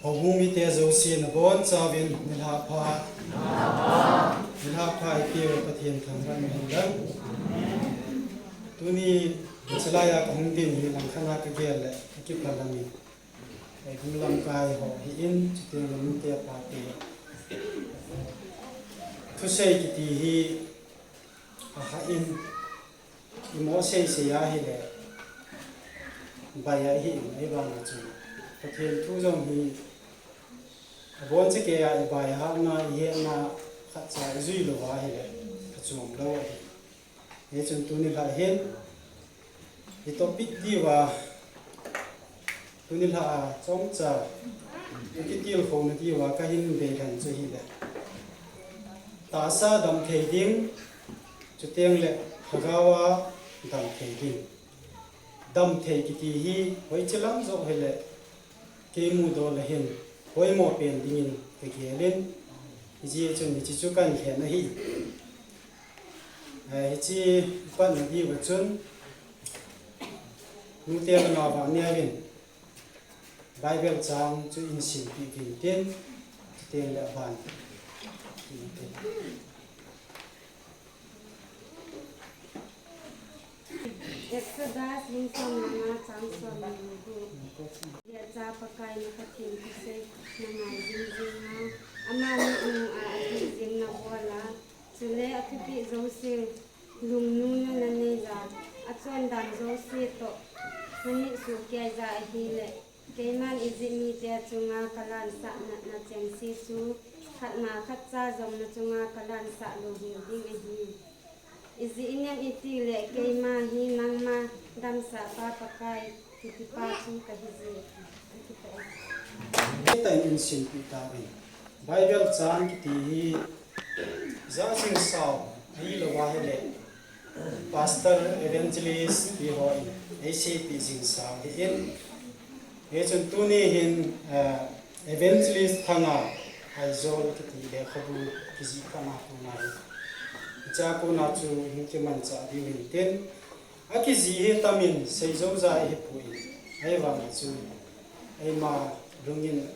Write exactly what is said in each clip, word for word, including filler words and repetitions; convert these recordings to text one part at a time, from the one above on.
Houbung mite jouse nabonchauvin nilhah pha. Nilhah pha ipeu Pathen thangvah in umhen lang. Tuni chilai a kahung ding hi langkhat a kagel le kakipah lamin, houbung lamkai ho hi in, chuteng le nute pate. Thusei kiti hi ahah in, imo seisei ahile, bai ahi in, ahivanga chu Pathen thu jong hi aboncha keiya ibai hatna, ihetna khatcha ijui lou ahile, phachom lou ahi. Hichun tuni lhah hin itopic diuva, tuni lhah a chomcha ikitilkhouna diuva kahin deilhen chu ahile, tahsa damthei ding, chuteng le lhagao a damthei ding. Damthei kiti hi hoiche lam joh hile, kei mudol a hin poimo pen dingin kagel in, hijeh chun hiche chu kahin lhen ahi. Eh, hiche ipatna diuva chun, nute le naova neovin Bible chang chu hin simpeh uvin tin, chuteng le aban. Exodus bung som le nga chang som le gup. Hijeh chun Pakai na Pathen thusei nangai jing jing a, ama mitmu a adih jing nabol a, chule athupeh jouse lungnu nanei a, achondan jouse toh namit sohkei a ahile, keiman Egypt mite chunga kalansah natna chengse chu khatna khatcha jong nachunga kalansah louhel ding ahi. Ijeh inem itile keima hi nangma damsahpa Pakai kitipa chu kahi jeh. Kitah in hin simpeh tauvin. Bible chang kiti hi jachin sao ahilou ahile, pastor, evangelist ti hon eiseipeh jing sao ahin. Hichun tuni hin, eh, Evangelist Thanga Aizawl kiti lekhabu kijih khatna kona hi, hichea kona chu hin kimanchah diu hin tin, akijih hi atamin seijou ja ahipoi, ahivanga chu eima lungin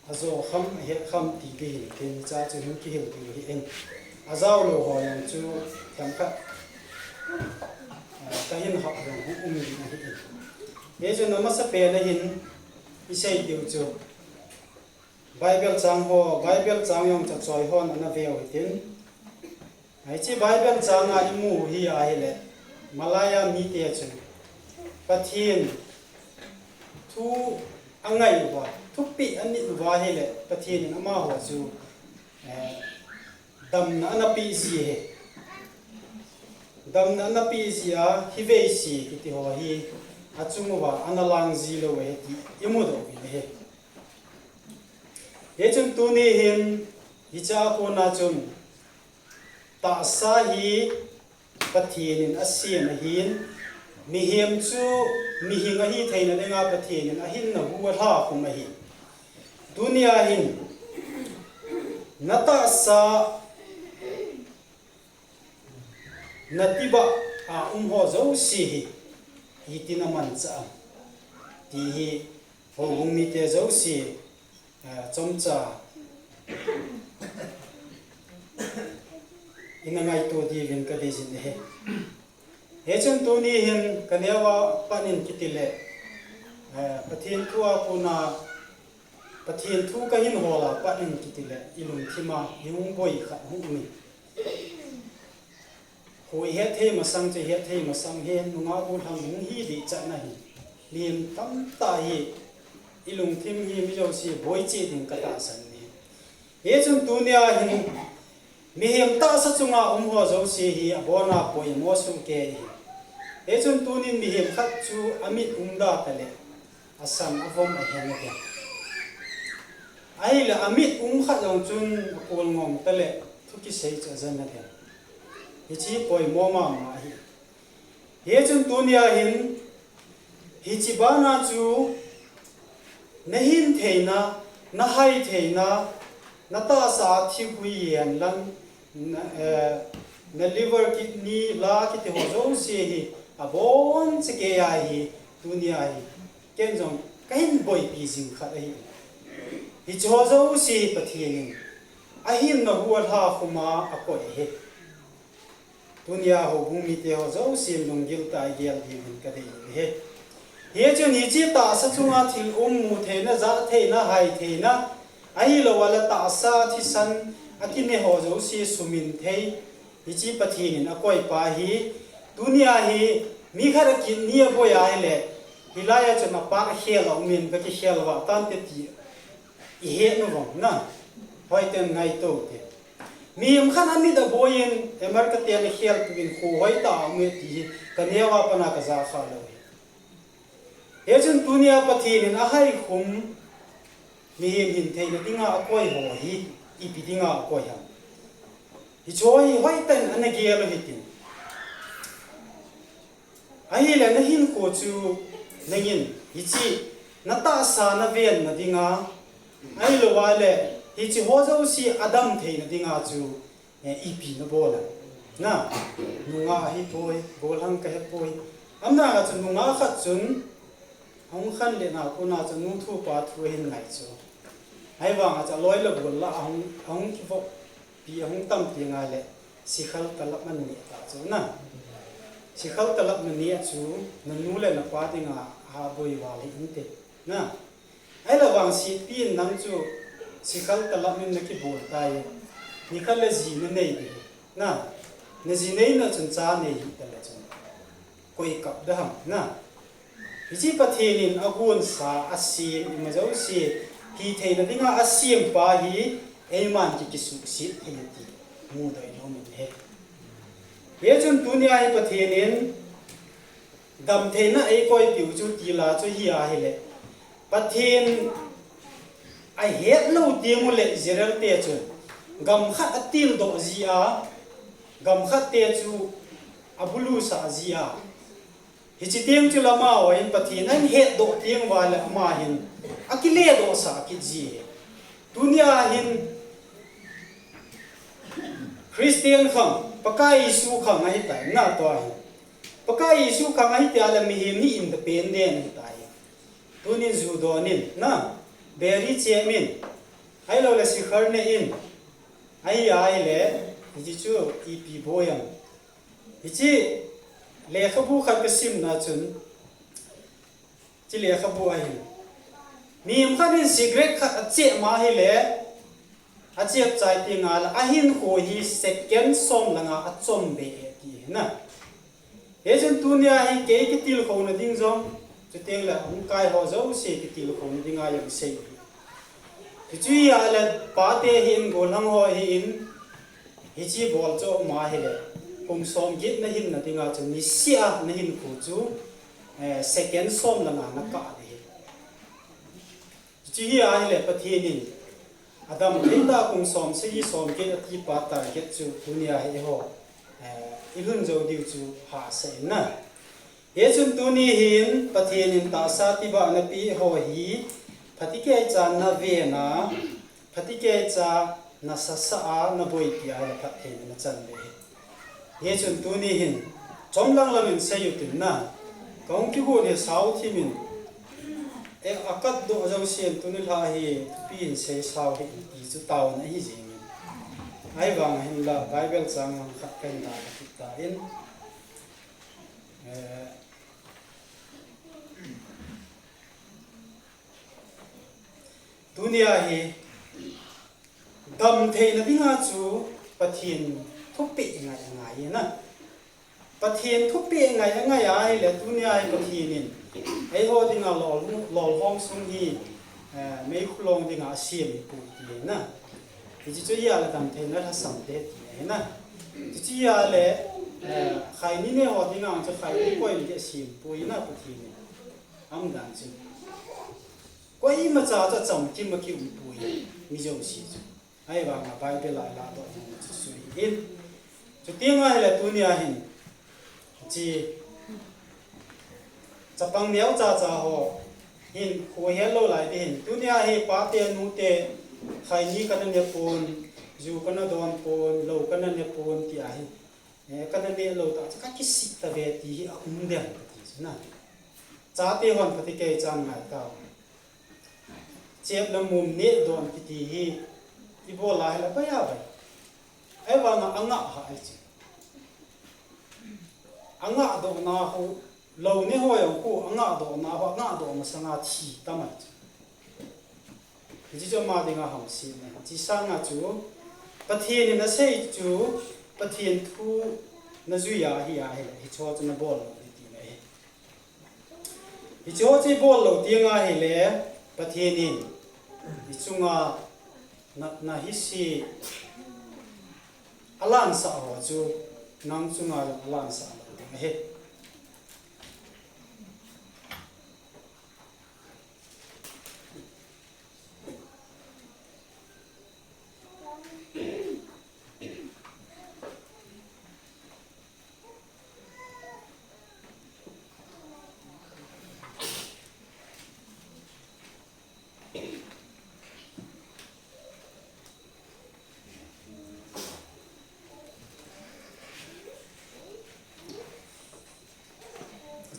ajo kham, ahet kham ti ding hin tin, hichea chu hin kihil diu ahin. Ajao lou ho jong chu themkhat, ah, kahin hap jong hung um ding ahin. Hichun amasapen a hin isei diu chu Bible chang ho, Bible chang jong chu choi hon ana veu hitin. Hiche Bible chang a imu hi ahile, Malaya mite chun Pathen thu angai uva, thupeh anit uva ahile, Pathen in amaho chu, eh, damna ana peh ji ahi. Damna ana peh ji a, hivei se kiti ho hi achung uva ana lang ji lou ahi ti imudoh uvin ahi. Hichun tuni hin, hichea kona chun, tahsa hi Pathen in asem ahin, mihem chu mihing ahi theina dinga Pathen in ahinna hu alhakhum ahi. Tunia hin, natahsa, natibah a um ho jouse hi, hitin amanchah am ti hi, houbung mite jouse, eh, chomcha ina ngaito diuvin kadeijin ahi. Hichun tuni hin kaneova pat in kitile, eh, Pathen thua kona, Pathen thu kahin hola pat in kitile, ilungthima hung boi khat hung umin. Khu ihethei masang chu ihethei masang hi, nungah gollhang hung hi ding chatna hi, mihem tamtah hi ilungthim hi mi jouse boicheh ding katahsan ahi. Hichun tunia hin mihem tahsa chunga um ho jouse hi abona poimo sohkei ahi. Hichun tunin mihem khat chu amit um da tale, asan avom ahen aden. Ahile amit um khat jong chun akol ngom tale, thu kisei chu ajan aden. Hiche poimo mama ahi. Hichun tunia hin, hiche bana chu nahin theina, nahai theina, natahsa a thikhui hihen lang, na, eh, na liver, kidney, la kiti ho jouse hi abon chekei ahi, tunia hi. Ken jong kahin boipi jing khat ahi. Hiche ho jouse hi Pathen in ahin na hu a lha khum a akoi ahi. Tunia houbung mite ho jousen lunggil tah a igel dingin kadei ahi. Hichun hiche tahsa chunga thil um, mu theina, ja theina, hai theina, ahilou le tahsa thisan a kine ho jouse sumin thei, hiche Pathen in akoi pa hi, tunia hi mi khat a kidney aboi ahile, hilai a chun apat akhel a um in, ka kikhel vah tante ti ihet uvin na, hoiten ngaito te. Mihem khat a mit aboi in, America ten akhel tuin kho hoitah a um e ti hi, ka neo a pat a ka ja kha lou hi. Hichun tunia Pathen in ahai khum, mihem hin theina dinga akoi ho hi, ipi dinga akoi ham? Hiche ho hi hoitah in ana gel u hitin. Ahile na hinkho chu nangin, hiche, na tahsa na venna dinga, ahilou le, hiche ho jouse adam theina dinga chu, eh, ipi na bol a? Na, nungah ahi poi, gollhang kahi poi. Amna chu nungah khat chun, ahung khan le na kona chu nu thu pa thu ahin ngai chu. Ahivanga chu aloi le gol la ahung, ahung kivop pi ahung tam teng le, sikhal talap man ni ta chu na. Sikhal talap man ni chu, na nu le na pa dinga ha boi val hi inte. Na. Ahile vangsetpi in nang chu sikhal talap min na kibol tai. Nikhat le ji na nei ding. Na. Na ji neina chun cha nei hita le chun. Koi kap da ham na. Hiche Pathen in agonsa, asem, ima jouse hi theina dinga asem pa hi, eiman ki, kisuhset thei ti mudoh nom in ahi. Hichun tunia hi Pathen in damtheina eikoipiu chu tila chu hi ahile, Pathen ahet lou teng ule Israel te chun gam khat atildoh ji a, gam khat te chu abulu sah ji a, hiche teng chu lama hon Pathen ahin hetdoh teng uva le ama hin akiledoh sah kit ji. Tunia hin Christian khang, Pakai Jesu khang ahitai, na tua hin. Pakai Jesu khang ahitia le mihem hi independent ahitai. Tunin ju don in, na, beri chem in, ahilou le sikhar ne in, ahi, ahile, hiche chu ipi boi ham. Hiche lekhabu khat ka simna chun, hiche lekhabu a hin, mihem khat in cigarette khat achep ma ahile, achep chai teng le, ahinkho hi second som langa achom be e ti na. Hichun tunia hi kei kitilkhouna ding jong, chuteng le hung kai ho jouse kitilkhouna dinga jong sei. Hichu hi ahile pate hin, gollhang ho hin, hiche bol chu um ahile, kum som get na hinna dinga chu niseh a na hinkho chu, eh, second som langa na kah ding ahi. Hichu hi ahile Pathen in adam thei tah kum som sagi som get ati pa target chu tunia hi eiho, eh, ilhun jou diu chu hahsa in na. Hichun tuni hin Pathen in tahsa tibahna pe ho hi, phatikeicha na ven a, phatikeicha na sasa a, na boipi a le phattheina na chan be hi. Hichun tuni hin, chomlang lang in sei u tin na, kahung kigon hi sao thim in, eh, akatdoh jouse in tuni lha hi, thupi in sei sao hih in ti chu taona ahi jeng in. Ahivang hinla, Bible chang lang khat kahin dalha kit tan. Eh, tunia hi damtheina dinga chu Pathen thupeh ngai angai e na. Pathen thupeh ngai angai ahile tunia hi Pathen in eiho dinga lol, lolhom sung hi, eh, meikhu long dinga asem poi ti na. Hichu chu ahile damtheina lhasam te ti na. Hichu ahile, eh, khaini ne ho dinga chu khaini koi le asem poi na Pathen in. Aumdan chu. Koimacha chu achamkim a kium poi, mi jouse chu. Ahivanga Bible a ilah doh nom chu sui in. Chuteng ahile tunia hin, hiche chapang neocha cha ho hin, kho helou lai te hin, tunia hi pate nute, Khaini kana ne pon, ju kana don pon, lou kana ne pon ti ahi. Eh, kana ne lou ta, ka kisih ta ve ti hi a um den ka ti chu na. Chate hon pati kei chan ngai ta. Chep le mum ne don kiti hi i bol a hi la pai a pai. Ahivang a ngah ha ai chu. A ngah doh na hu, lou ne ho jong khu, a ngah doh na hu, a ngah doh masanga thi ta mai chu. Hiche chu ama dinga hamsetna. Hiche sanga chu, Pathen in asei chu, Pathen thu na jui a hi a hi, hicho chu na bol lou ding ti na hi. Hicho chu i bol lou ding ahile, Pathen in, i chunga na, na hise, a lansah ho chu, nang chunga jong a lansah lou ding ahi.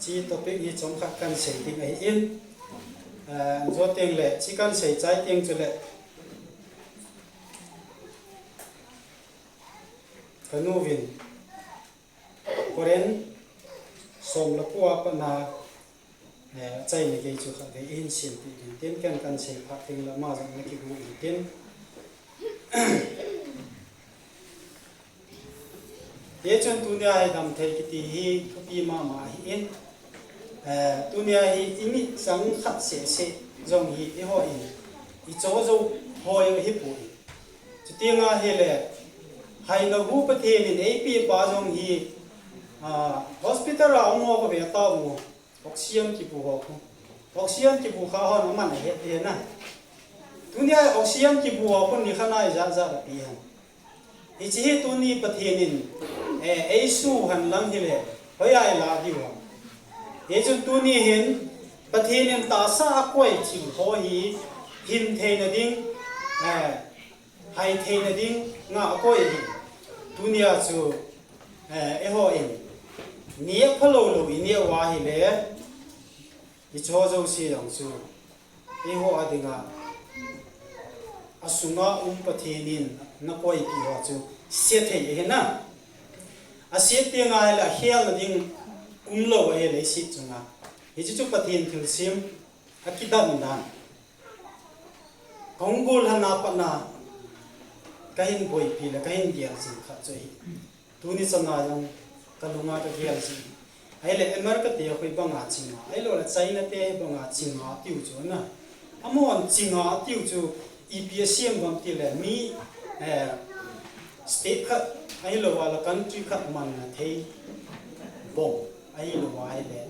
Hiche topic hi chomkhat kan sei ding ahi in, ah, jou teng le, hiche kan sei chai teng chule, ka nu vin, Korin, som le ko a pat na, eh, achaina gei chu khatvei hin simpi ding tin, ken kan sei phat teng le ama jong ana kigu in tin. Hichun tunia hi damthei kiti hi thupi mama ahi in, eh, tunia hi i mitchang khat seh seh jong hi eiho in i cho jou hoi ahi poi. Chuti nga hile, haina hu Pathen in eipeh pa jong hi, ah, hospital a um ho ka ve ta u. Oxygen kipu ho khu. Oxygen kipu kha hon aman ahet e na. Tunia oxygen kipu ho khu nikhat a ijat jat api ham. Hiche hi tuni Pathen in, eh, eisuh hen lang hile, hoiya ila diu ham. Hichun tuni hin, Pathen in tahsa a akoi thil ho hi, hin theina ding, eh, hai theina dinga akoi hi. Tunia chu, eh, eiho in, neh phalou lou i neh uva hile, i cho jouse jong chu, eiho a dinga, asunga um Pathen in na koipi ho chu, se thei ahi na. Ase teng ahile, akhelna ding umlou ahi leiset chunga. Hiche chu Pathen thilsem, akidan dan. Kahung gollhang a pat na, kahin boipi le, kahin gel jing khat chu ahi. Tuni chana jong kalunga kagel jing. Ahile America te khu ibanga chinga, ahilou le China te ibanga chinga tiu chu na. Amahon chinga tiu chu ipi asem uvem tile mi, eh, state khat, ahilou le country khat manna thei bomb, ahilou le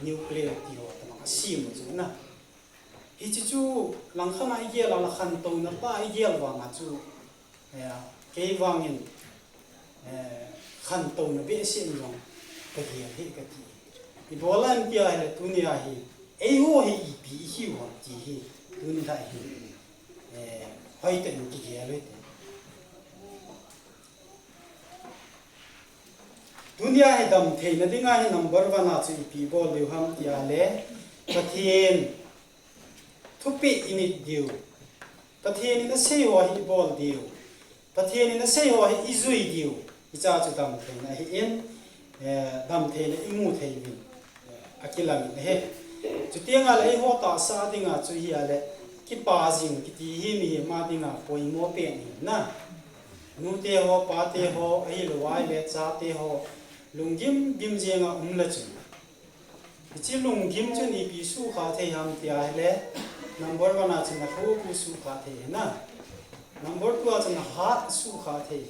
nuclear ti ho tamang asem u chu na. Hiche chu langkhat a igel a le khantouna pa igel vanga chu, eh, kei vangin, eh, khantouna behseh in jong kagel hi kati. Ibola em tia hile tunia hi, eiho hi ipi ihiu ham ti hi, tuni a hi, eh, hoitah in kigel u hite. Tunia hi damtheina dinga hi number one a chu ipi bol diu ham tia le, Pathen thupeh init diu. Pathen in asei ho hi ibol diu. Pathen in asei ho hi ijui diu. Hiche chu damtheina ahi in, eh, damtheina imu thei uvin, eh, akilang in ahi. Chuti nga le eiho tahsa dinga chu hi a le, kipa jing kiti hi mihem a dinga poimo pen ahi na. Nute ho, pate ho, ahilou le chate ho, lunggim gim jenga um le chun. Hiche lunggim chun ipi sukha thei ham tia hile, number one a chun alhopu sukha thei ahi na. Number two a chun ahat sukha thei.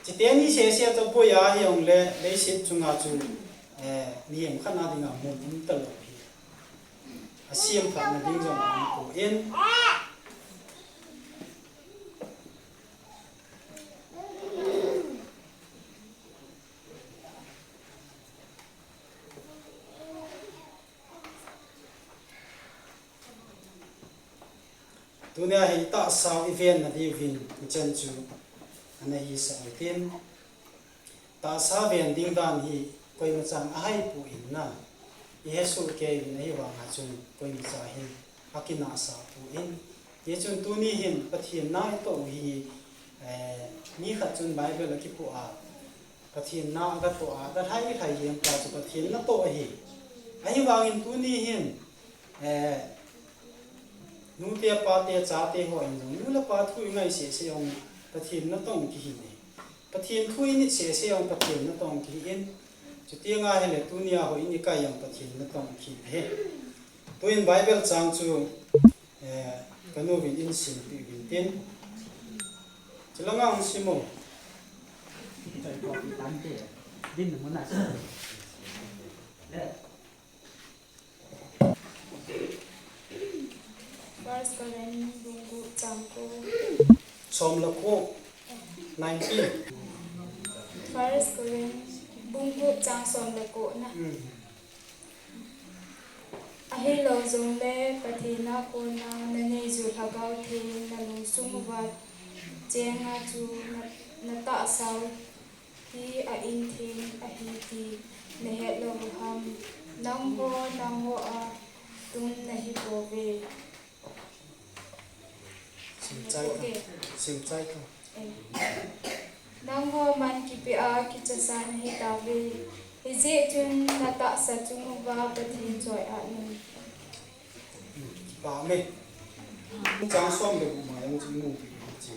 Chuteni sese chu boi ahi jong le, leiset chunga chu, eh, mihem khat a dinga mun um talou hi. Asem phatna ding jong um poi. Tunia hi tahsa i venna diuvin i chan chu ana hisah u hitin. Tahsa ven ding dan hi koima chan ahai poi na. I hesoh kei uvin ahivanga chun koima cha hin akinahsah poi. Hichun tuni hin Pathen na i toh u hi, eh, mi khat chun Bible akipoh a, Pathen na aga toh a, aga lhai lhai jeng pa chu Pathen na toh ahi. Ahivangin tuni hin, eh, nute pate chate hon jong, nu le pa thu i ngai sese jong Pathen na toh kihi e. Pathen thu i nit sese jong Pathen na toh kihi in. Chuti nga hile tunia houin i kai jong Pathen na toh kihi e. Tuin Bible chang chu, eh, ka nu vin in sim pi vin tin. Chulanga hung sim o. Din muna. First Corinth bung gup chang ko. Som le ko. Nineteen. First Corinth bung gup chang som le ko na. Hmm. Ahilou jongle Pathen a kona na neiju Lhagao Theng na lungsung uva cheng a chu na, na tahsa u hi a in theng ahi ti na het lou u ham? Nangho, nangho a tun na hi pouve. Sim chai ta. Sim chai ta. Eh. Nangho man kipeh a kichasa na hi tauve. Hijeh chun na tahsa chung uva Pathen choi-at un. Amen. Chang som le gup ma jong chu mu pi chi.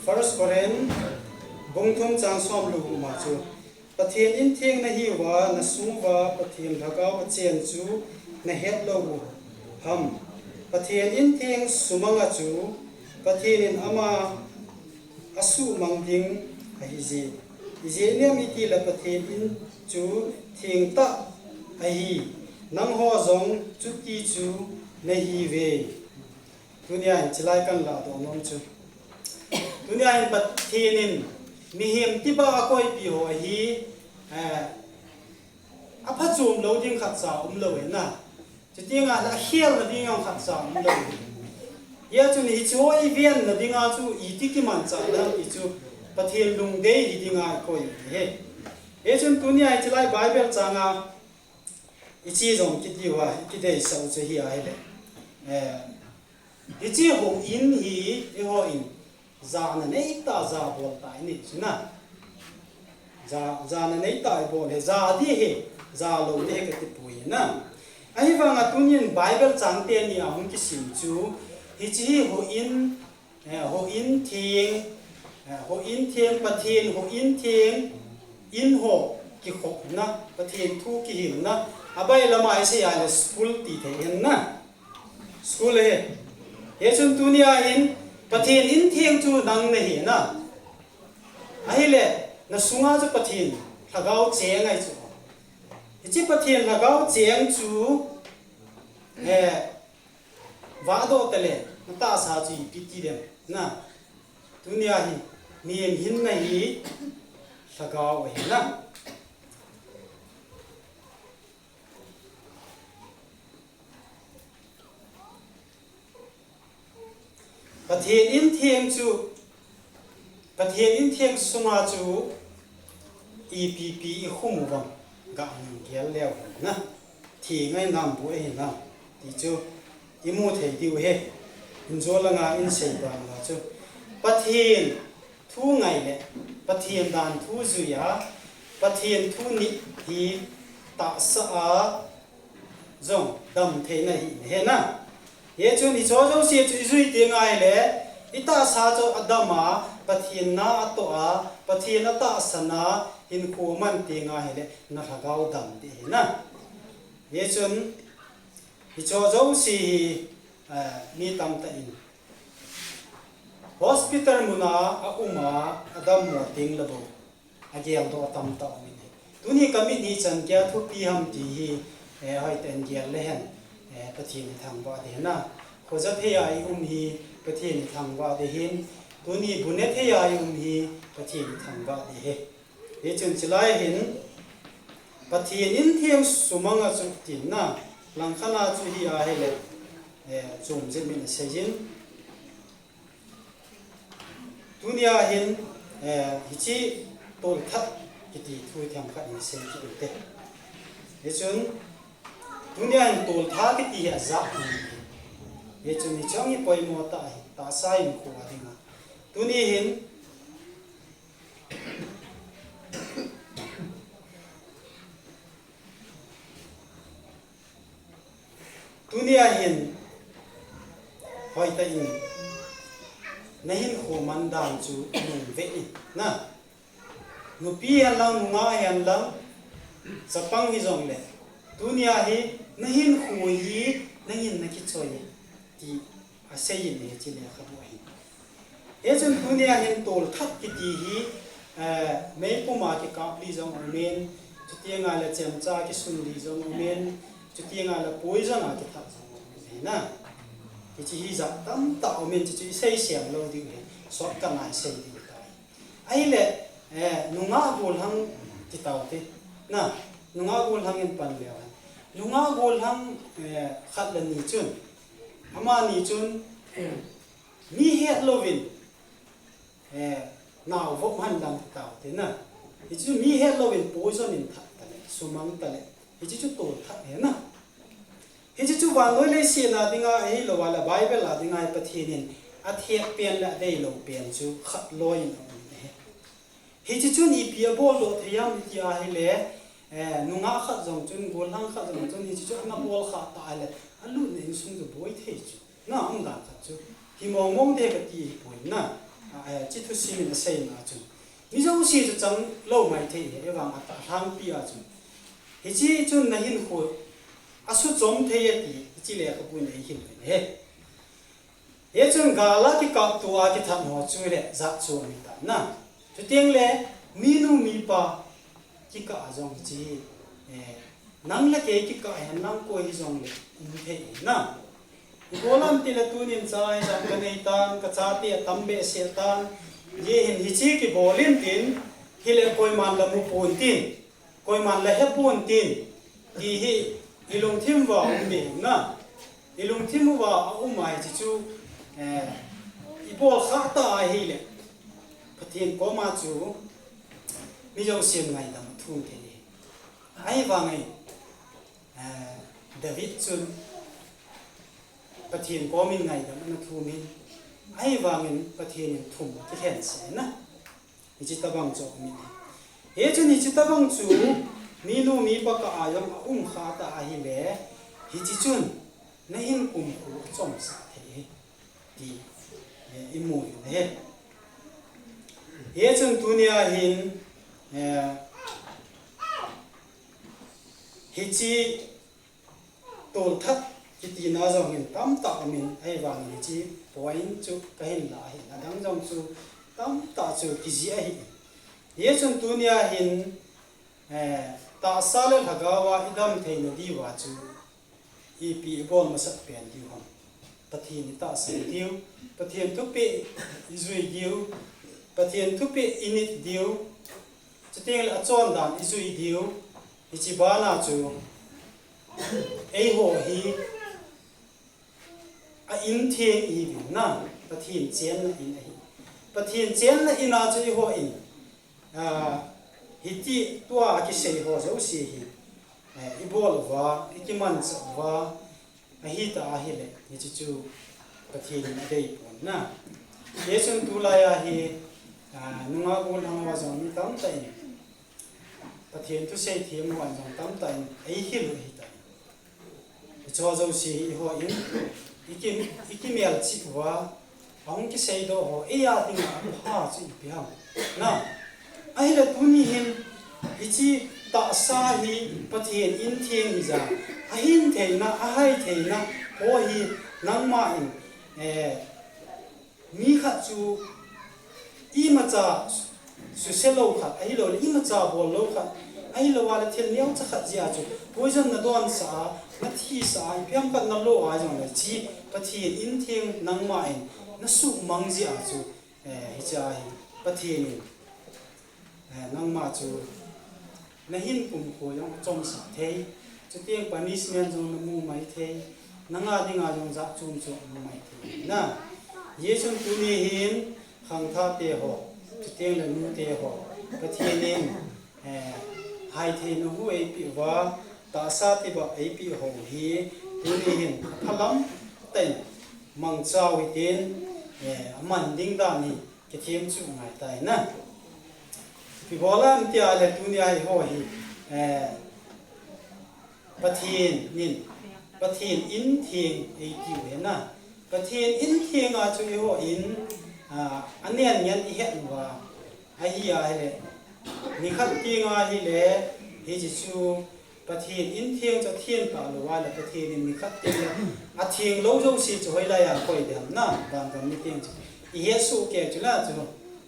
First Corinth bung thum chang som le gup ma chu, Pathen in theng na hi uva, na sung uva Pathen Lhagao a chen chu na het lou u ham? Pathen in theng sumang a chu Pathen in ama a sumang ding ahi jeh. Ijeh inem itile Pathen in chu theng tah ahi, nangho jong chuti chu na hi uve. Tunia hin chilai kan ladoh nom chu. Tunia hin Pathen in mihem tibah a koipi ho hi, eh, a phachom lou ding khatcha um lou ahi na. Chuti nga la khel na ding jong khatcha um lou ahi. Hia chun hichu i ven na dinga chu iti kimanchah ding ham ti chu Pathen lungdei hi dinga i koi u ahi. Hichun tunia hi chilai Bible chang a i chi jong kiti uva, i kideisah u chu hi ahile. Eh, Hiche houin hi, eiho in, jana neitah a ja bol ta i nei chu na. Ja, jana neitah a i bol hi, ja ding ahi, ja lou ding ahi kati poi na. Ahivanga tunin Bible chang teni a hung kisim chu, hiche hi houin, eh, houin theng, eh, houin theng, Pathen houin theng, in ho kikhopna, Pathen thu kihilna, abai lama i sei a le school ti thei hen na. School ahi. Hichun tunia hin Pathen in theng chu nang nahi na. Ahile, na sunga chu Pathen Lhagao cheng ahi chu. Hiche Pathen Lhagao cheng chu, eh, vahdoh tale, na tahsa chu ipi ti dem na. Tunia hi, mihem hinna hi Lhagao ahi na. Pathen in theng chu, Pathen in theng sunga chu ipi pi i khum u vang ga hung gel leu na. Theng ahi nam bu ahi nam ti chu i mu thei diu ahi. Injo langa in sei bang la chu Pathen thu ngai le Pathen dan thu jui a, Pathen thu nit hi tahsa a jong dam theina hi ahi na. Hichun hicho jouse chu i jui teng ahile, i tahsa chu adam a, Pathen na a toh a, Pathen a tahsan a, hinkho man teng ahile, na lhagao dam ding ahi na. Hichun hicho jouse hi, eh, mi tamtah in hospital mun a a um a, a dammo teng le bou a geldoh tamtah um in ahi. Tuni ka mit hi chan geiya thupi ham ti hi, eh, hoitah in gel le hen, eh, Pathen i thangvah ding ahi na. Khoja phei a i um hi Pathen i thangvah ding ahin, Tuni bu ne thei a i um hi Pathen i thangvah ding ahi. Hichun chulai hin Pathen in theng sumang a chu tina langkhat a chu hi ahile, eh, chom jep in asei in. Tunia hin, eh, hiche tolthat kiti thu themkhat in sei kit u hite. Hichun, tunia hin tolthat kiti hi ajat in. Hichun hiche hi poimo tah ahi, tahsa hinkho a dinga. Tuni hin, Tunia hin hoitah in na hinkho man dan chu nung ve in na. Nupi hen lang, nungah hen lang, chapang hi jongle, tunia hi na hinkho hi nangin na kichoi ti asei in hiche lekhabu ahi. Hichun tunia hin tolthat kiti hi, eh, meipum a kikap li jong aumin, chuteng le chemcha kisun li jong aumin, chuteng le poison a kithat jong aumin ahi na. Hiche hi jat tamtah aumin, chuchu i seisem lou diu ahi, shortcut a i sei diu tai. Ahile, eh, nungah gollhang ti taute. Na, nungah gollhang in pan leu hen. Nungah gollhang, eh, khat le ni chun, amani chun, mi het louvin, eh, nao vop hen lang ti taute na. Hichu mi het louvin poison in that tale, sumang tale. Hichu chu tolthat ahi na. Hiche chu vannoi leiset a dinga ahilou a le Bible a dinga hi Pathen in athet pen le adeilou pen chu khat loi in aum ahi. Hiche chun ipi abol doh thei ham iti ahile, eh, nungah khat jong chun, gollhang khat jong chun, hiche chu ana bol kha ta ahile, alutna insung chu boi thei chu. Na, umdan khat chu. Hi mong mong te kati hipoi na. A, eh, hiche thusim in aseina chu. Mi jouse chu chang lou maithei ahi, ahivang a tahlangpi a chu. Hiche chun na hinkho asuchom thei e ti, hiche lekhabu in eihil uvin ahi. Hichun gal a kikapto a kithat ho chu le jat chom ahitan na. Chuteng le minu mipa kikah a jong hiche, eh, nang le kei kikah hen lang koi hijongle um thei ahi na. Ipi jeh ham itile tunin cha hijat kanei tan, kachate atam behseh tan, hijeh hin hiche kibol intin, hile koiman la mu pontin, koiman la he pontin, ti hi ilungthim uva um ahi na. Ilungthim uva aum ahi chu, eh, ibol kha ta ahile, Pathen koma chu mi jousen ngaidam athum thei ahi. Ahivangin, eh, David chun Pathen komin ngaidam ana thum in, ahivangin Pathen in thum akilhen sah in na. Hiche tabang chu aum in ahi. Hichun hiche tabang chu minu mipa kah a jong aum kha ta ahile, hiche chun na hin kumkhu achomsah thei ahi ti, eh, imu uvin ahi. Hichun tunia hin, eh, hiche tolthat kitina jong hin tamtah aumin, ahivangin hiche point chu kahin la ahin, adang jong chu tamtah chu kijih ahi. Hichun tunia hin, eh, tahsa le lhagao a idam theina diuva chu ipi ibol masat pen diu ham. Pathen itahsan diu, Pathen thupeh ijui diu, Pathen thupeh init diu, chuteng le achondan ijui diu, hiche bana chu eiho hi a in theng ihiuvin na, Pathen chenna in ahi. Pathen chenna in a chu eihon, ah, hiti tua kisei ho jouse hi, eh, ibol uva, ikimanchah uva, ahita ahile, hiche chu Pathen in adei pon na. Hichun tulai a hi, ah, nungah gollhang ho jong mi tamtah in, Pathen thusei them ho jong tamtah in eihil u ahitai. Hiche jouse hi eihon, iki, ikimelchih uva, ahung kiseidoh ho, eia dinga apha chu ipi ham. Na, ahile tuni hin, hiche tahsa hi Pathen in theng hija, ahin theina, ahai theina, ho hi nangman, eh, mi khat chu imacha suse lou khat, ahilouleh imacha bol lou khat, ahilou leh thil neocha khat jeh a chu poison nadonsah a, nathisah a, ipi ham khat nalo a jongle hiche Pathen in theng nangman nasuhmang jeh a chu, Eh, hiche a hi Pathen in, eh, nangma chu nahin kumkho jong achomsah thei, chuteng punishment jong namu mai thei, nanga dinga jong jat chom chom namu mai thei. Na, hijeh chun tuni hin khangthah te ho, chuteng le nute ho, Pathen in, eh, haitheina hu eipeh uva, tahsa tibah eipeh ho hi, tuni hin aphalam tah in mangcha u hitin, eh, aman ding dan hi kithem chu ngai tai na. Ipi bol ham tia le tuni a eiho hi, eh, Pathen in, Pathen in theng eitiu ahi na. Pathen in theng a chu eiho in, ah, anen ngen ihet uva, ahi ahile, nikhat teng ahile, hiche chu Pathen in theng chu athen talou a le Pathen in nikhat teng le atheng lou jouse chu hoilai a koi ding ham na, vangam miten chu. Ihet soh kei chu la chu.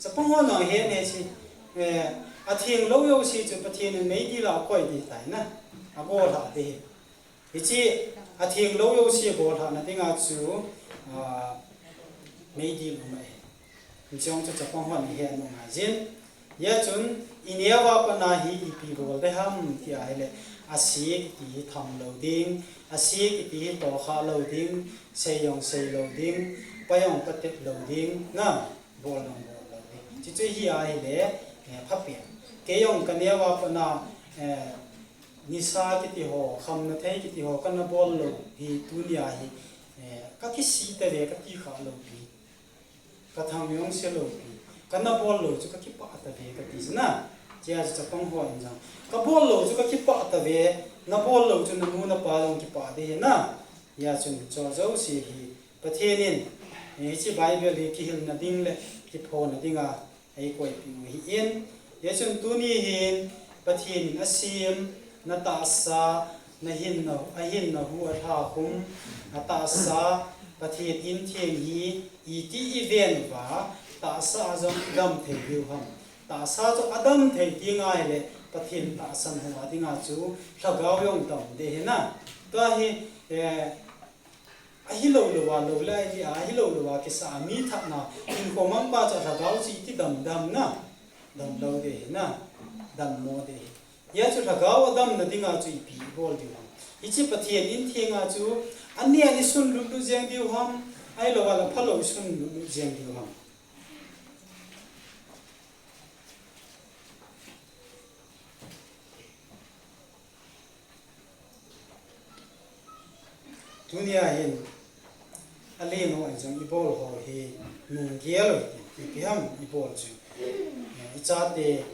Chapang hon jong het ne si, eh, atheng lou jouse chu Pathen in meidil a koi ding tai na. Agol lhah ding ahi. Hiche atheng lou jouse gol lhahna dinga chu, ah, meidil um ahi. Hiche jong chu chapang hon ihet nom ngai jin. Hijeh chun, ineo a pat na hi ipi bol ding ham ti ahile, ase kiti hi tham lou ding, ase kiti hi tohkhah lou ding, sei jong sei lou ding, pa jong patep lou ding, na, bol jong bol lou ding. Chuche chu hi ahile, eh, phapen. Kei jong kaneo a pat na, eh, nisa kiti ho, khamna thei kiti ho, kana bol lou hi tuni a hi, eh, kakisih tave, kati kha lou pi. Kathang jong se lou pi. Kana bol lou chu kakipah tave kati chu na. Hiche a chu chapang ho in jong, kabol lou chu kakipah tave, nabol lou chu nanu napa jong kipah ding ahi na. Hijeh chun hiche jouse hi Pathen in, eh, hiche Bible hi kihilna ding le kiphona dinga eikoipeh u ahin. Hijeh chun tuni hin Pathen in asem, natahsa, nahinna, ahinna hu alhakhum, atahsa, Pathen in theng hi iti iven uva, tahsa a jong idam thei diu ham. Tahsa chu adam thei teng ahile, Pathen tahsan hoa dinga chu lhagao jong dam ding ahi na. Tua hi, eh, ahilou lou a, lou le ahi a, ahilou lou a kisa a mi thatna, hinkho mangpa chu lhagao chu iti dam dam na, dam lou ding ahi na, dammo ding ahi. Hijeh chun lhagao a damna dinga chu ipi ibol diu ham. Hiche Pathen in theng a chu, anen isun lut lut jeng diu ham, ahilou a le aphalou isun lut lut jeng diu ham. Tuni a hin, alen ho in jong ibol ho hi, nunggel u hitin, ipi ham ibol chu. Eh, ichate,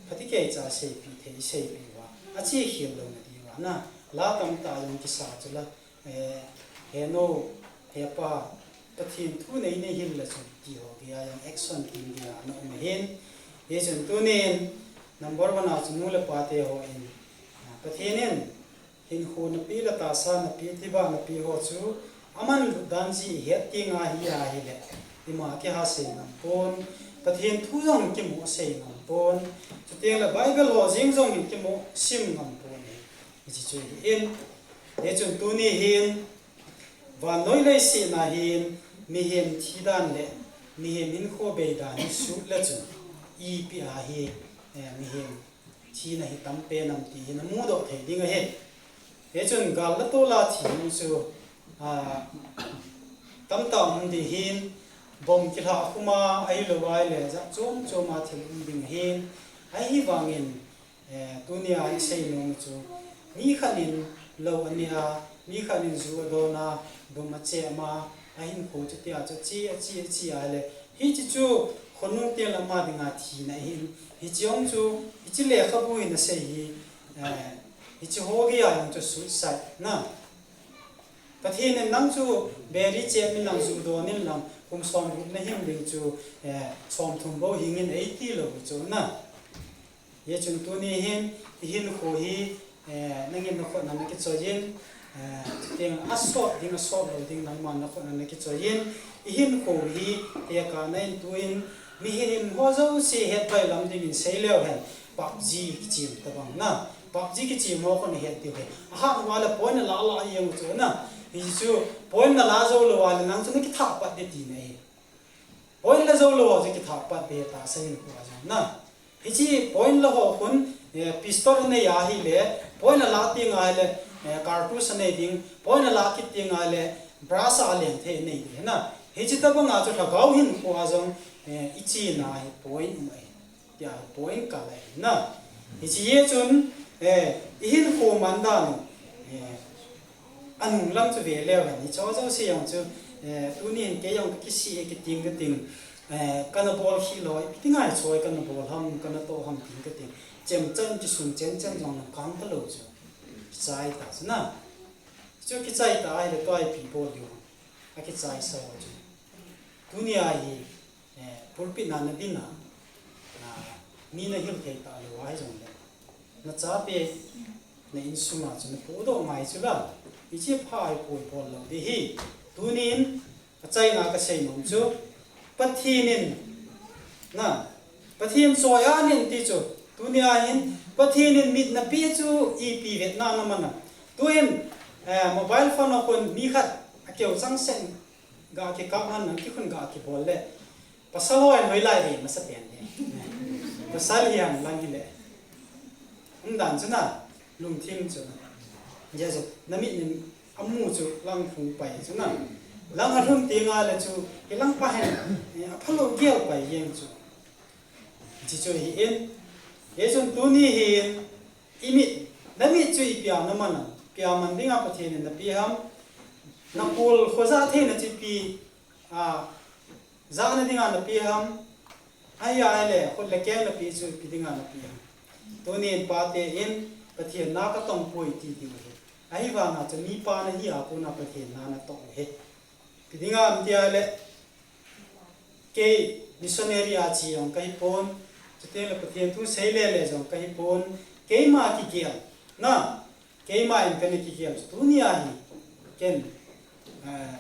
phatecha icha seipeh thei, iseipeh uva, ache khel louna diuva, na, la tamtah jong kisa chu la, eh, henu, hepa, Pathen thu nei nei hil le chun ti ho geiya jong action ti geiya ana um ahin. Hijeh chun tunin number one a chu nu le pa te ho in, ah, Pathen in hinkho napeh le tahsa napeh, tibah napeh ho chu aman lut dan ji ihet teng ahi ahile, ima kiha sei ngam pon, Pathen thu jong kimu sei ngam pon, chuteng le Bible ho jeng jong hin kimu sim ngam pon ahi. Hiche chu ahin, hijeh chun tuni hin, vannoi leiset a hin mihem thi dan le mihem hinkho bei dan hi sut le chun ipi a hi, eh, mihem thina hi tam pen ham ti hi namudoh thei ding ahi. Hichun gal le tol a thi chu, ah, tamtah um ding ahin, bomb kilhah khum a, ahilou ahile jat chom chom a thil um ding ahin, ahivangin, Eh, tunia isei nom chu, mi khat in lou aneh a, mi khat in ju adon a, dum achem a, ahinkho chu tia chu ache, ache, ache ahile, hiche chu khonung teng le ama dinga thina ahin, hiche jong chu, hiche lekhabu hin asei hi, eh, hiche ho geiya jong chu suicide na. Pathen in nang chu beri chem in lang, ju don in lang, kum som gup nahim ding chu, eh, som thum bou hing in eiti lou chu na. Hichun tuni hin, ihinkho hi, eh, nangin nakhut a nakichoi in, eh, chuteng asot ding, asot lou ding nangman nakhut a nakichoi in, ihinkho hi, tekahna in tuin, mihem ho jouse het bailam dingin sei leu hen, PUBG kichem tabang na, PUBG kichem ho khun het diu ahi. Ahat uva le point nala la jeng u chu na, hichu point nala jou lou uva le nang chu nakithah pat ding tina ahi. Point la jou lou ho chu kithah pat be ta sa hin ko a jong na. Hiche point la ho khun, eh, pistol anei ahile, point la la teng ahile, eh, cartridge anei ding, point la la kit teng ahile, brass a leng thei anei ding na. Hiche tabang a chu lhagao hin ko a jong, eh, i chena hi point um ahi. Tia point kal ahi na. Hiche hi chun, eh, i hinkho man dan u, eh, anung lam chu ve leu hen. Hiche jouse jong chu, eh, tuni hin kei jong ka kisih e, kiting kating, eh, kana bol khel lou, ipi ti ngai choi kana bol ham, kana toh ham ting kating. Chemcha in kisun chen chen jong nang kang ta lou chu. Kichai ta chu na. Chu kichai ta ahile tua ipi bol diu ham. Akichai sa ho chu. Tuni a hi, eh, pulpit na na din a, ah, mi na hil thei ta lou ahi jongle, na chate na insung a chu na podoh ngai chu la, hiche pha ahipoi, bol lou ding ahi. Tunin, achaina ka sei nom chu, Pathen in, na, Pathen choi a nei ti chu, tuni a hin, Pathen in mit na pe chu ipi vetna na man a. Tuhin, eh, mobile phone a kon mi khat akeu chang seng, ga kikap han, kikhun ga kibol le. Pasal ho in hoilai ve masa pen le. Pasal hi hang lang hile. Um dan chu na, lungthim chu na. Jesu, na mit in amu chu lang phung pai chu na. Lang alhun teng ahile chu, hi lang pa hen, eh, aphalou gel pai jeng chu. Hiche chu hi in. Hichun tuni hin, i mit, na mit chu ipi a na man a, ipi a man ding a Pathen in na pe ham, na kol khoja theina chu ipi a, jana dinga na pe ham, ahi ahile, khut le keng na pe chu ipi dinga na pe ham. Tunin pate in, Pathen na ka tong poi ti diu ahi. Ahivanga chu mipa na hi a kona Pathen na na tong u ahi. Ipi dinga ham ti ahile, kei missionary a che jong ka hi pon, chuteng le Pathen thu sei le le jong ka hi pon, keima kigel na, keima in kana kigel chu tuni a hi, ken, eh,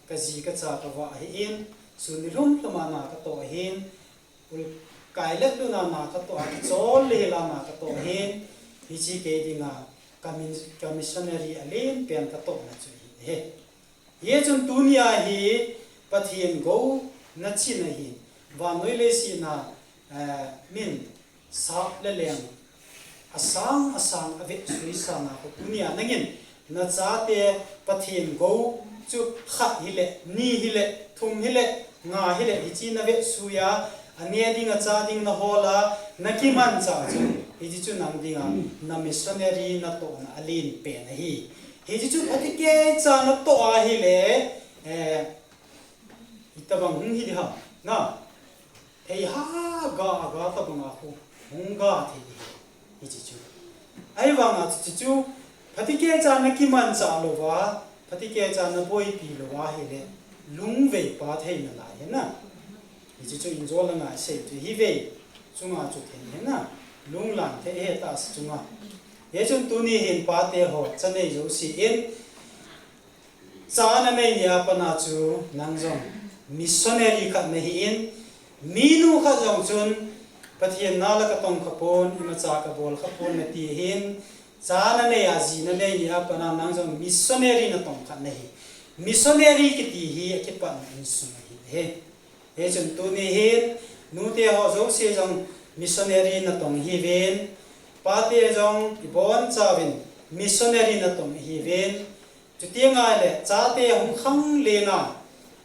ka ji ka cha ka vah ahin, sun nilhum lhum a na ka toh ahin, ul kai let lun a na ka toh a, kichol le hel a na ka toh ahin, hiche kei dinga ka min-, ka missionary alen pen ka tohna chu ahi. Hichun tuni a hi Pathen gou na chena hin, vannoi leiset a, eh, min sap le leng asang asang a vetsui sanga kho tuni a nangin na chate Pathen gou chu khat hile, ni hile, thum hile, nga hile, hiche na vetsui a, ane ding acha ding na hol a, na kimanchah chu, hiche chu nang dinga na missionary na tohna alen pen ahi. Hiche chu phatecha na toh ahile, eh, itobang hung hi ding ham, na, thei ha ga, ga tobang a khu, hung ga thei ding. Hiche chu. Ahivanga chu, chu, chu, phatecha na kimanchah louva, phatecha na boipi lou ahile, lungvei pa thei nalai ahi na. Hiche chu injol langa sei chu hivei chunga chu thei ahi na, lunglang thei ahi tahsa chunga. Hichun tuni hin pate ho, cha nei jouse in, cha na nei ni a pat a chu nang jong missionary khat na hi in, minu khat jong chun Pathen na la ka tong kha pon, imacha ka bol kha pon na ti hin, cha na nei a ji na nei ni a pat a nang jong missionary na tong khat na hi. Missionary kiti hi akipatna insung ahi. Hichun tuni hin, nute ho jouse jong missionary na tong hiuvin, pate jong ibonchauvin missionary na tong hiuvin, chuti ahile chate hung khanglen a,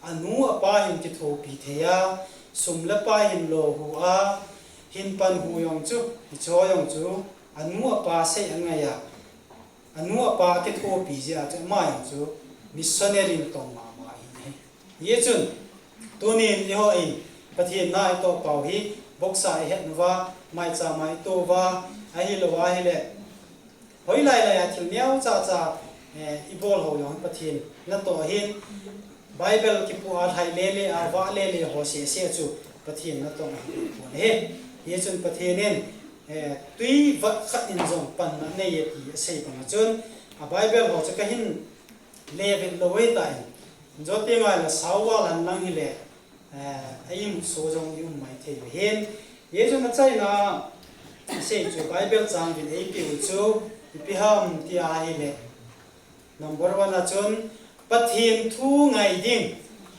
anu apa hin kithopi thei a, sum le pai hin lohu a, hin panhu jong chu, hiche jong chu, anu apa sei angai a, anu apa kithopi jeh a chu, ama jong chu missionary na tong mama ahi. Hichun, tunin eiho in, Pathen na itoh pau hi, boxa ihet nauva, maicham a itoh uva, ahilou ahile, hoilai lai a thil neocha cha, eh, ibol ho jong Pathen natoh ahin, Bible kipu a lhai lele a, vah lele ho sese chu Pathen natoh ahi. Hichun Pathen in, eh, tui vat khat in jong panna anei e ti asei banga chun, a Bible ho chu kahin le vet lou ahitai. Joteng ahile saval hen lang hile, eh, a imuso jong i um maithei u ahin. Hichun achaina a sei chu Bible chang vin eipeh u chu, ipi ham ti ahile, number one a chun, Pathen thu ngai ding.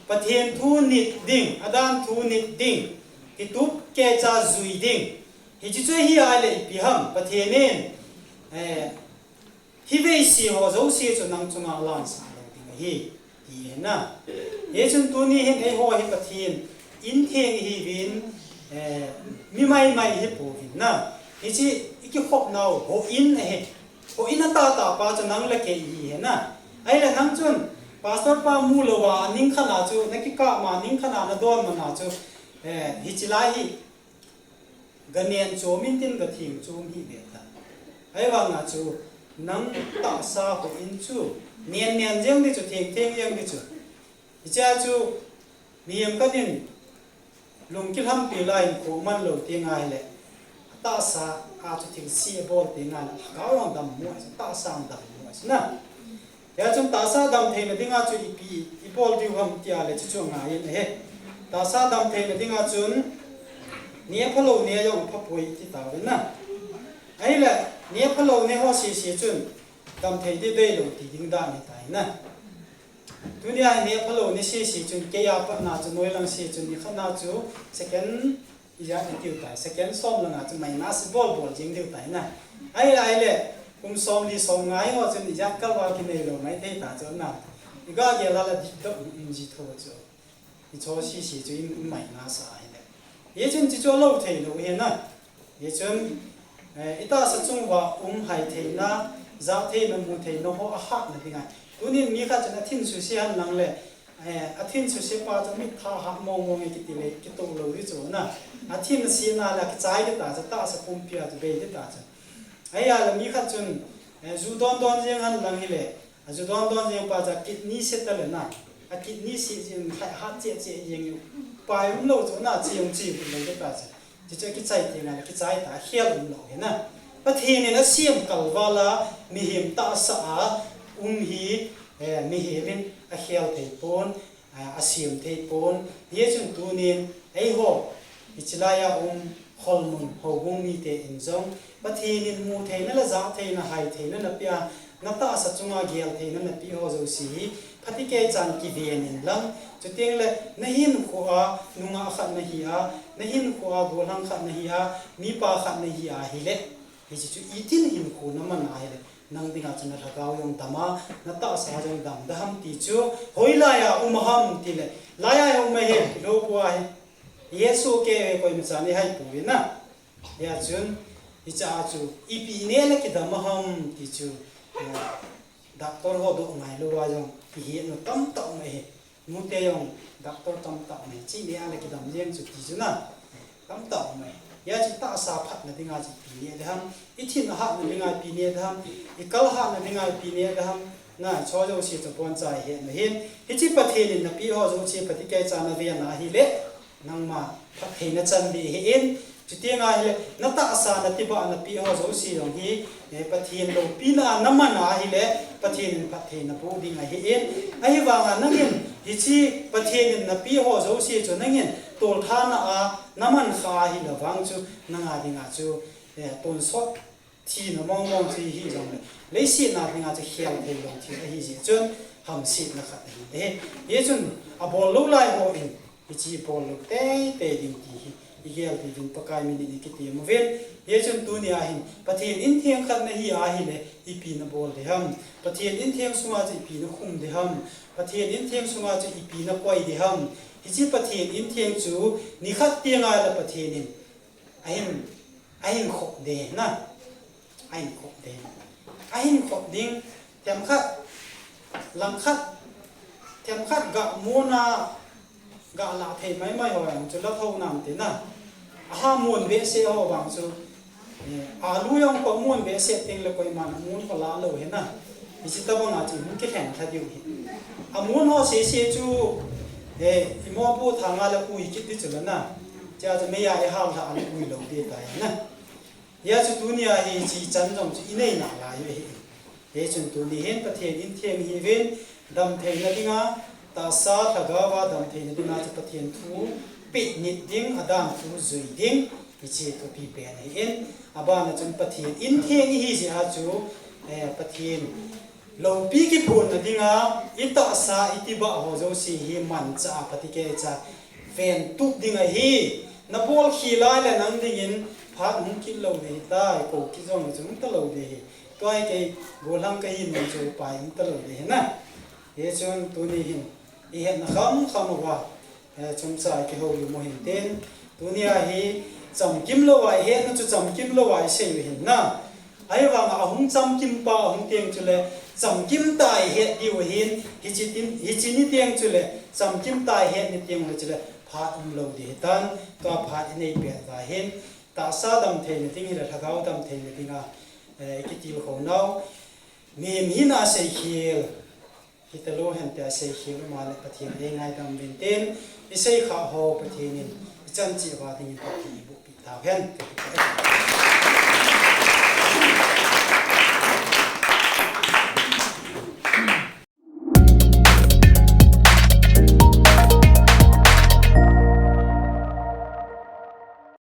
Pathen thu nit ding, adan thu nit ding, kitup kecha jui ding. Hiche chu hi ahile ipi ham, Pathen in, eh, hi veise ho jouse chu nang chunga alangsah lou ding ahi, ti ahi na. Hichun tuni hin eiho hi Pathen in theng ihiuvin, eh, mi maimai ihipouvin na. Hiche ikikhopnau houin ahi. Houin atahtah pa chu nang le kei ihi ahi na. Ahile nang chun, Pastor pa mu louva, aning khat a chu, nakikah ma, aning khat a nadon man a chu, eh, hiche lai hi, ganen chom intin gatheng chom hih ve ta. Ahivanga chu, nang tahsa houin chu, nen nen jeng ding chu, theng theng jeng ding chu. Hichea chu, mihem khat in, lungkilhampi lai in khoh man lou teng ahile, atahsa a chu thilse abol teng ahile, lhagao jong dammo ahi, tahsa jong dammo ahi na. Hichun tahsa damtheina dinga chu ipi ibol diu ham ti ahile, chuchu angaiyin ahi. Tahsa damtheina dinga chun, neh phalou neh jong phapoi ti tauvin na. Ahile, neh phalou neh ho sese chun, damthei ding deilou ti ding dan ahitai na. Tunia neh phalou neh sese chun, kei a patna chu noilang se chun, nikhat na chu second, ijat itiu tai, second som langa chu minus bol bol jing diu tai na. Ahile, ahile, kum somli somnga ho chun ijat kalval kinei lou maithei ta chu na. Iga gel a la dikdok um ji tho chu. Hicho sese chu i minus ahile. Hichun chuchu lou theilou ahi na. Hichun, eh, itahsa chung uva um haitheina, jahtheina, mutheina ho ahatna dinga. Tunin mi khat chun athin suse hen lang le, eh, athin suse pa chu mit tha hat mong mong e kiti le, kitoh lou ding chu na. Athin sena le, akichai ding ta chu, tahsa pumpia chu bei ding ta chu. Ahile mi khat chun, eh, ju don don jeng hen lang hile, aju don don jeng pa chu akidney se ta le na. Akidney se jeng, hat cheh cheh jeng, pai umlou chu na, che jong che lou ding ta chu. Chuchu kichai teng ahile, kichai ta, khel umlou ahi na. Pathen in asem kalval a, mihem tahsa a um hi, eh, mihem in akhel thei pon, eh, asem thei pon. Hichun tunin, eiho, hiche lai a um, kholmun, houbung mite in jong, Pathen in mutheina le jahtheina, haitheina napeh a, natahsa chunga geltheina napeh ho jouse hi, phatecha in kiven inlang, chuteng le nahinkho a nungah khat nahi a, nahinkho a gollhang khat nahi a, mipa khat nahi ahile, hiche chu itin hinkho naman ahile, nang dinga chu nalhagao jong dam a, natahsa jong dam ding ham ti chu, hoilai a um ham tile, lai a um ahi, lou poi ahi. Jesu kei koima chan ihai pouvin na. Hichun, hiche a chu, ipi neh le kidam ham ti chu, eh, doctor ho doh ngailou a jong, ihet u tamtah um ahi. Nute jong, doctor tamtah um ahi. Hiche neh le kidam jeng chu ti chu na. Tamtah um ahi. Hiche tahsa phatna dinga chu ipi neh ding ham. Ithin ahatna dinga ipi neh ding ham. Ikal hatna dinga ipi neh ding ham. Na, hicho jouse chu boncha ihet u ahin. Hiche Pathen in napeh ho jouse phatecha in naven ahile. Nangma phattheina chan ding ahin, chuteng ahile, natahsa natibah napeh ho jouse jong hi, eh, Pathen loupina naman ahile, Pathen in phattheina boh ding ahin, ahivanga nangin, hiche Pathen in napeh ho jouse chu nangin, tolthana a naman kha ahile vang chu, nanga dinga chu, eh, tonsot thina mong mong chu hijongle, leiset a dinga chu khel thei lou thil ahi jeh chun, hamsetna khat ahi. Hichun, abol lou lai hon, hiche bol lou teitei ding ti hi, igel diuvin Pakai min in ikitem uvin. Hichun tunia hin, Pathen in theng khat nahi ahile, ipi nabol ding ham. Pathen in theng sunga chu ipi nakhum ding ham. Pathen in theng sunga chu ipi nakoi ding ham. Hiche Pathen in theng chu, nikhat teng ahile Pathen in, ahin, ahin khop ding na. Ahin khop ding. Ahin khop ding. Themkhat, langkhat, themkhat gamon a, galah thei maimai ho jong chu la thou nam ti na. Aha mon behseh ho vang chu, eh, alu jong kho mon behseh teng le koiman amon kho la lou ahi na. Hiche tabang a chu hung kilhen lha diu ahi. Amon ho sese chu, eh, imopo thanga le ui kit ding chu la na. Chea chu meiya ihal lha a le ui lou ding tai na. Hiche tunia hi hiche chan jong chu inei nalai u ahi. Hichun tuni hin Pathen in theng ihiuvin, damtheina dinga, tahsa lhagao a damtheina dinga chu Pathen thu peh nit ding, adan thu jui ding, hiche thupi pen ahin, abana chun Pathen in theng ihi jeh a chu, eh, Pathen Loupi kiphonna dinga, itahsa, itibah ho jouse hi manchah a phatecha, ventup ding ahi. Nabol khel lai le nang dingin phat hung kit lou ding ahitai, kou kit jong le chu hung talou ding ahi. Tua hi kei gollhang kahi nom chu pai hung talou ding ahi na. Hichun tuni hin, ihetna khamkham uva, eh, chomcha kihoulim u hintin, tunia hi chamkim louva ihetna chu chamkim louva isei u hin na. Ahivanga ahung chamkim pa ahung teng chule, chamkim tah a ihet diu ahin, hiche ni teng chule, chamkim tah a ihet ni teng le chule, phat umlou ding ahitan, tua phat inei pet uva hin, tahsa damtheina ding hile lhagao damtheina dinga, eh, ikitilkhou nau. Mihem hina seikhel hitalou hen tia seikhel um a le Pathen in eingaidam uvin tin, iseikhah ho Pathen in ichan cheh uva dingin Pathen in eibohpi tauhen.